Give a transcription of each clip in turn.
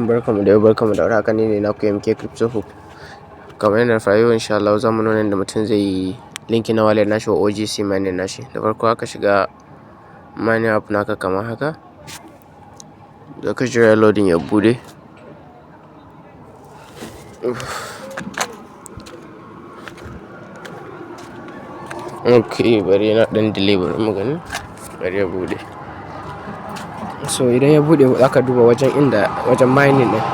Barkanmu da yau, barkanmu da warhaka. Ni ne naku MK Crypto Hope. Kamar yadda na faɗa, yau insha Allah za mu nuna yadda mutum zai yi linking na wallet nashi wa OGC mining nashi. Da farko aka shiga mining app naka kamar haka. Za ka jira loading ya buɗe. Ok, bari yana ɗan delay, bari mu gani. Bari ya buɗe. So idan ya buɗe, za ka duba wajen inda wajen mining ɗin.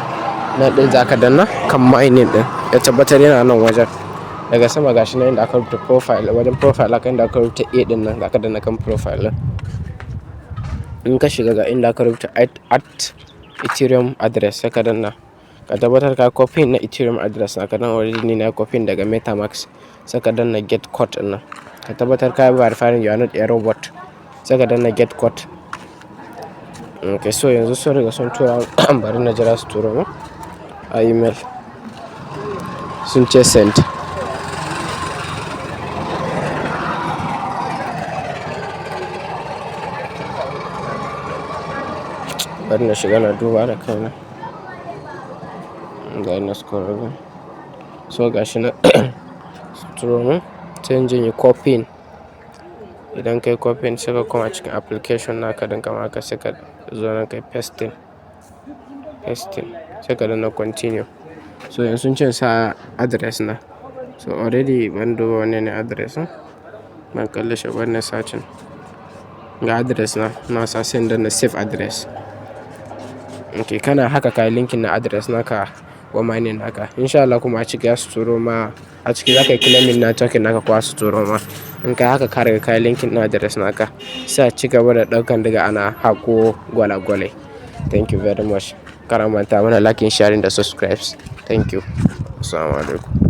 Nan ɗin za ka danna kan mining ɗin. Ya tabbatar yana nan wajen. Daga sama gashi nan inda aka rubuta profile, wajen profile haka inda aka rubuta A ɗin nan, za ka danna kan profile ɗin. In ka shiga, ga inda aka rubuta "add Ethereum address", sai ka danna. Ka tabbatar ka copy na Ethereum address naka nan. Already ni na copy daga MetaMask. Sai ka danna get code ɗin nan. Ka tabbatar ka yi verifying you are not a robot. Sai ka danna get code. Ok, so yanzu sun riga sun tura, bari na jira su turo mun a email. Sun ce send. Bari na shiga na duba da kaina. Ga inda suka rubuta. So gashi nan sun turo mun, sai in je in yi copying. Idan ka yi copying, sai ka koma cikin application naka ɗin kamar haka, sai ka zo nan ka yi pasting, pasting, sai ka danna continue. So yanzu sun ce in sa address na. So already ban duba wanne ne address ɗin. Ban kalle shi ba, bari nayi searching. Ga address na, na sa, sai in danna save address. Ok, kana haka ka yi linking na address naka wa mining naka. Insha Allah kuma a ciki za su turo ma, a ciki za ka yi claiming na token naka ko su turo ma. In ka haka, ka riga ka yi linking na address naka. Sai a ci gaba da ɗaukan daga ana haƙo gwalagwalai. Thank you very much. Kar a manta mana liking, sharing da subscribes. Thank you. Assalamualaikum.